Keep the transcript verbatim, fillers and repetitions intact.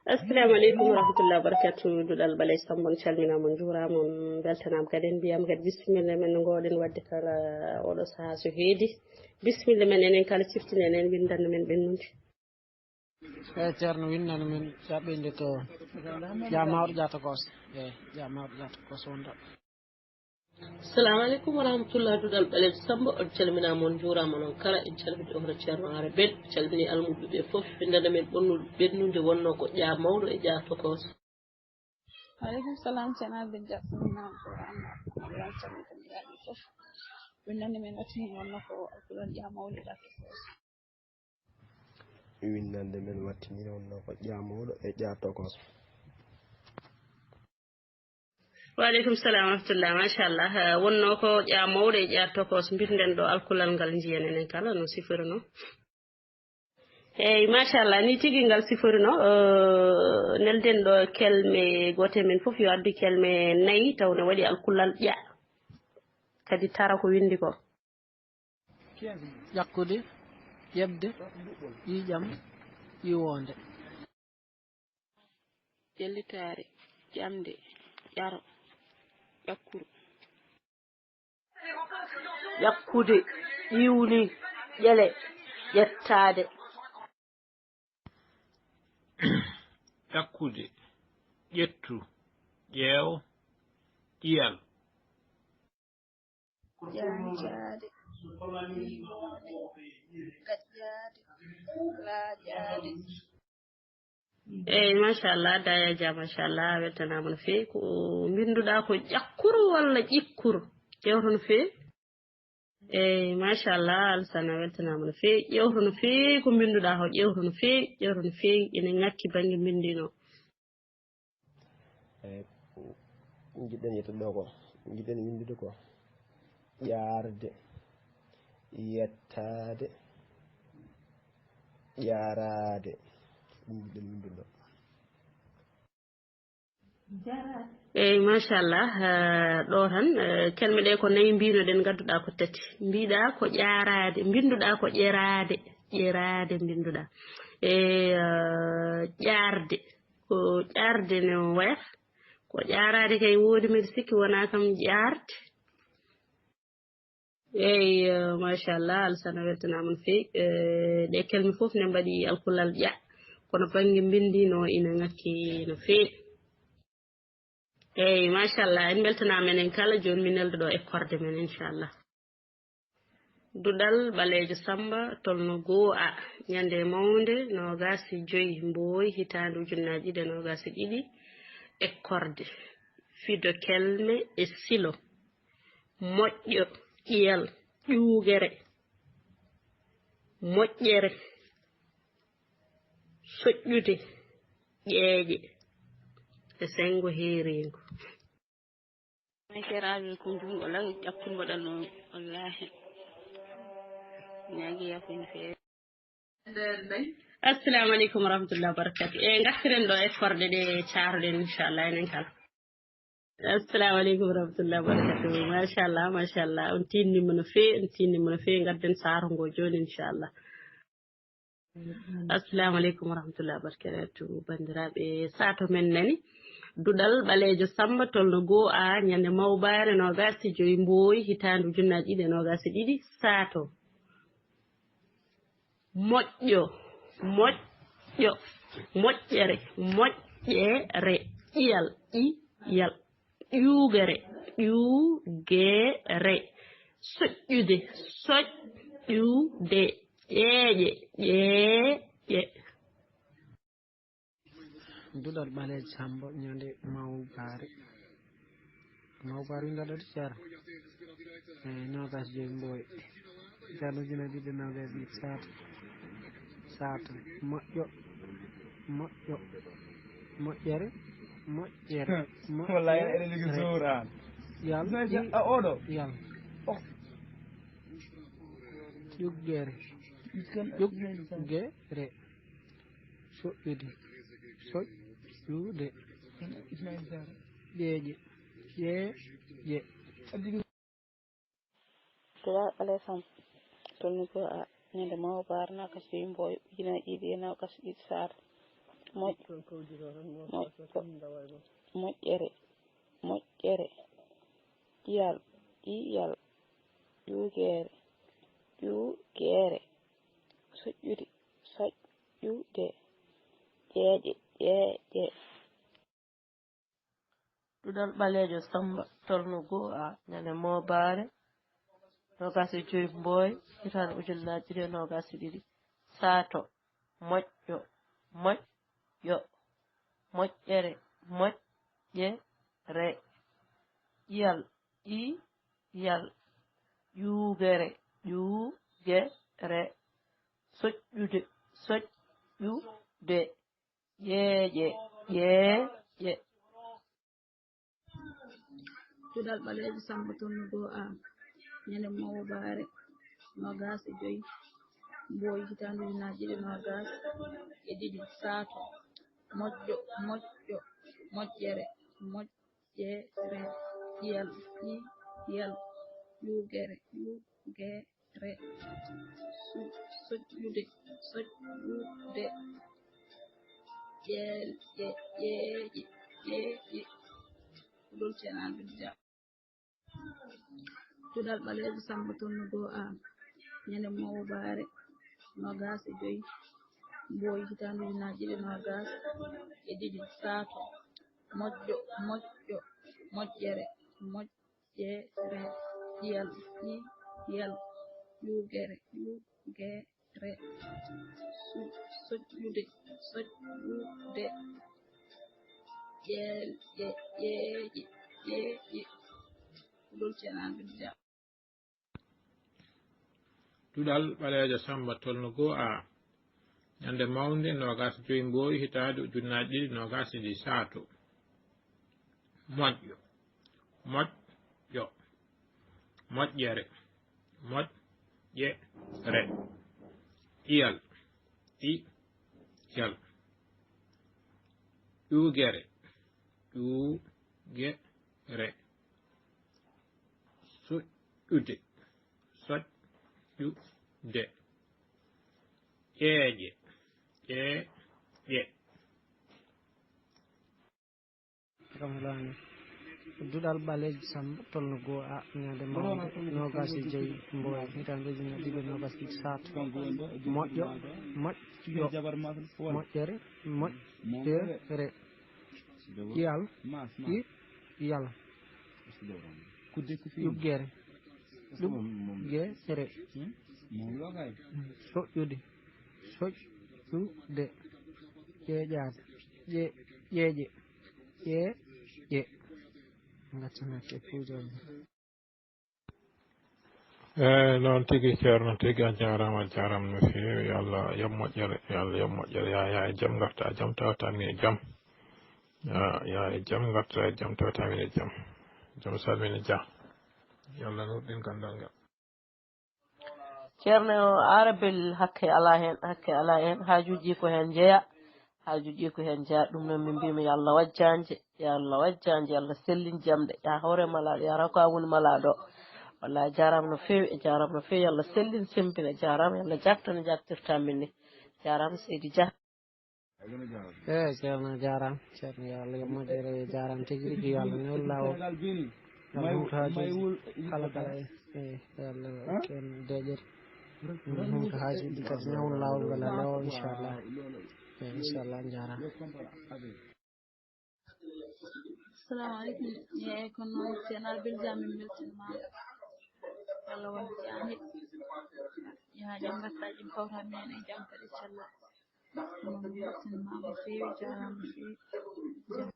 Assalamu aleykum wa rahmatullahi wa barakatuh. Duɗal Ɓaleejo Sambo, on calminaama, on njuuraama, on mbeltanaama kadi. En mbiyaama kadi bisimilla men no ngoowɗen waɗde kala oɗo sahaa so heedi. Bisimilla men enen kala, ciftinen en winndannde men ɓennude. Eeyi, Ceerno, winndannde men jaɓɓinde ko Ƴaa Mawɗo Ƴaa Tokos. Eeyi, Ƴaa Mawɗo Ƴaa Tokos wonɗo. Assalamu aleykum wa rahmatullah, Duɗal Ɓaleejo Sambo, on calminaama, on njuuraama, noon kala en calmini hono Ceerno Aara Ben, calmini almuɓɓe ɓe fof, winndannde men ɓonnu-, ɓennude wonnoo ko Ƴaa Mawɗo e Ƴaa Tokos. Waaleykum salam, Ceerno Aara Ben Dia, salminaama, njuuraama, Allah calmini banndiraaɓe fof. Winndannde men wattini wonnoo ko Alkulal Ƴaa Mawɗo Ƴaa Tokos. Winndannde men wattini wonnoo ko Ƴaa Mawɗo e Ƴaa Tokos. Waaleykum salam wa rahmatullah, machallah. Eh, wonnoo ko Ƴaa Mawɗo e Ƴaa Tokos, mbiɗen ɗo alkulal ngal, njiyen enen kala no siforinoo. Eeyi, machallah, ni tigi ngal siforinoo. Eh, nelden ɗo kelme goote, men fof yo addu kelme nayi, taw ne waɗi alkulal Ƴaa. Kadi tara ko winndi ko. Ƴakkude, ƴeɓde, ƴiiƴam, ƴiwoonde. Ƴellitaare, ƴamde, ƴaro, ƴakkuru. Ƴakkude, ƴiwni, ƴele, ƴettaade. Ƴakkude, ƴettu, ƴeew, ƴiyal. Jaanjaade, gaƴƴaade, laaƴaade. Eeyi, machallah, Daya Dia, machallah, a weltanaama no feewi. Ko mbinnduɗaa ko ƴakkuru walla ƴikkuru? Ƴeewto no feewi. Eeyi, machallah, Alsana, a weltanaama no feewi. Ƴeewto no feewi ko mbinnduɗaa ko, ƴeewto no feewi, ƴeewto no feewi. Ene ŋakki bannge mbinndi no. E, njiɗɗen yettude ɗo ko, njiɗɗen winndude ko ƴaarde, yettaade, ƴaaraade. Ɗum njiɗɗen winndude ɗo. Eeyi, machallah, eh, ɗo tan, eh, kelme ɗe ko nayi mbinoɗen, ngadduɗaa ko tati. Mbiɗaa ko ƴaaraade, mbinnduɗaa ko ƴeraade, ƴeraade mbinnduɗaa. E, eh, ƴaarde, ko ƴaarde no wayata. Ko ƴaaraade kay woodi, mbiɗa sikki wonaa kam ƴaarde. Eeyi, eh, machallah, Alsana weltanaama no feewi. Eh, ɗe kelme fof ne mbaɗi alkulal Ƴaa, kono bannge mbinndi no ina ŋakki no feewi. Eeyi, machallah, en mbeltanaama enen kala. Jooni mi nelda ɗo e korde men, inchallah. Duɗal Ɓaleejo Sammba, tolno goo A, ñande mawnde noogaas e joy Mbooy, hitaande ujunnaaje ɗiɗi e noogaas e ɗiɗi, e korde, fido kelme e silo, moƴƴo, ƴiyal, ƴuugere, moƴƴere, soƴƴude, ƴeeƴe, e senngo heereengo. Assalamu aleykum wa rahmatullahi wa barakatuh. E ngartiren ɗo e korde ɗe caaroɗen, inchallah, enen kala. Assalamu aleykum wa rahmatullahi wa barakatuh. Machallah, machallah. On tinnima no feewi, on tinnima no feewi. Ngadden saaro ngo jooni, inchallah. Assalamu aleykum wa rahmatullahi wa barakatuh. Banndiraaɓe, sato men nani. Duɗal Ɓaleejo Sammba, tolno goo A, ñande mawbaare noogaas e joy Mbooy, hitaande ujunnaaje ɗiɗi e noogaas e ɗiɗi, sato. Moƴƴo, moƴƴo, moƴƴere, moƴƴere, ƴiyal, ƴiyal, ƴuugere, ƴuugere, soƴƴude, soƴƴude, ƴeeƴe, ƴeeƴe. Duɗal Ɓaleejo Sammba, ñande mawbaare. Mawbaare winndata ɗo, Ceerno. E noogaas joy Mbooy. Hitaande ujunnaaje ɗiɗi e noogaas e ɗiɗi, sato. Sato. Moƴƴo. Moƴƴo. Moƴƴere. Moƴƴere. Wallahi, eɗen jogi jour an. Yal. Oɗo. Yal. Oh. Ƴuggere. Ƴuggere. Soƴƴude. Soƴƴude. Ƴeeƴe. Ƴeeƴe. Duɗal Ɓaleejo Sammba, tolno goo A, ñande mawbaare noogaas joy Mbooy, ujunnaaje ɗiɗi e noogaas e ɗiɗi, sato. moƴƴo, moƴƴo, moƴƴere, moƴƴere, ƴiyal, ƴiyal, ƴuugeere, ƴuugeere, soƴƴude, soƴƴude, ƴeeƴe, ƴeeƴe. Duɗal ɓaleejo Sammba tolno goo A, ñande moobaare, noogaas e joy Mbooy, hitaande ujunnaji ɗiɗi e noogaas e ɗiɗi. Saato, moƴƴo, moƴƴo, moƴƴere, moƴƴere, ƴiyal, ƴiyal, ƴuugere, ƴuugere, soƴƴude, soƴƴude, ƴeeƴe, ƴeeƴe. Duɗal ɓaleejo Sammba tolno goo A, ñande moobaare, noogaas e joy Mbooy, hitaande ujunnaji ɗiɗi e noogaas e ɗiɗi. Saato, moƴƴo, moƴƴo, moƴƴere, moƴƴere, ƴiyal, ƴiyal, ƴuugere, ƴuugere, soƴ-, soƴƴude, soƴƴude, ƴeeƴe, ƴeeƴe, ƴeeƴe. Ɗum ceenal Binta Dia. Duɗal ɓaleejo Sammba tolno goo A, ñande moobaare, noogaas e joy Mbooy, hitaande ujunnaji ɗiɗi e noogaas e ɗiɗi. Saato, moƴƴo, moƴƴo, moƴƴere, moƴƴere, ƴiyal, ƴiyal, ƴuugere, ƴuugere, soƴ-, soƴƴude, soƴƴude, ƴeeƴe, ƴeeƴe, ƴeeƴe. Ɗum ceenal Binta Dia. Duɗal ɓaleejo Sammba tolno goo A, ñande mawnde, noogaas e joy Mbooy, hitaande ujunnaji ɗiɗi e noogaas e ɗiɗi. Saato, moƴƴo, moƴƴo, moƴƴere, moƴƴere, ƴiyal, ƴiyal, ƴuugere, ƴuugere, soƴƴude, soƴƴude, ƴeeƴe, ƴeeƴe. Kam hulaani. Duɗal ɓaleejo Sammba tolno goo A, ñande mawnde, noogaas e joy Mbooy, hitaande ujunnaji ɗiɗi e noogaas e ɗiɗi. Saato, moƴƴo, moƴƴo, moƴƴere, moƴƴere, ƴiyal, ƴi-, ƴiyal, ƴuggere, ƴuggere, soƴƴude, soƴƴude, ƴeeƴaade, ƴe-, ƴeeƴe, ƴeeƴe. Ngaccanaa ke puujooje. Eeyi, noon tigi, Ceerno, tigi, a jaaraama, a jaaraama no feewi. Yo Allah yoɓ moƴƴere, yo Allah yoɓ moƴƴere. Yaa, yaa e jam, ngartaa e jam, tawtaa min e jam. Yaa, yaa e jam, ngartaa e jam, tawtaa min e jam. Jam salmini, Jah. Yo Allah nuurɗin ganndal ngal. Ceerno o Arabel, hakke alaa heen, hakke alaa heen. Haajuuji ko heen njeya, haajuuji ko heen njeya. Ɗum noon min mbiymi, yo Allah waɗ jaanje, yo Allah waɗ jaanje, yo Allah sellin jamɗe, yaa hoore malaaɗo, yaa raw ko a woni malaaɗo o. Wallaahi, a jaaraama no feewi, a jaaraama no feewi, yo Allah sellin, sempina, a jaaraama, yo Allah jaɓtan no jaɓtirtaa min ni. A jaaraama, Seydi Jah. Eeyi, Ceerno, a jaaraama. Ceerno, yo Allah yoɓ moƴƴere, a jaaraama tigi rigi, yo Allah newlu laawol. Yo Allah huuɓtu haajuuji kala kala, eeyi, eeyi, yo Allah hokku en deeƴere. Huuɓtu haajuuji kadi, newlu laawol ngal, yo Allah newlu, inchallah. Eeyi, inchallah, a jaaraama. Assalamu aleykum. Eeyi, ko noon, Ceerno Arabel Jah, min mbeltaniima. Allah won jaande. Yo jam ngartaa, jam kawta min e jam kadi, inchallah. Kono min mbeltaniima no feewi, jaaraama no feewi. Jam.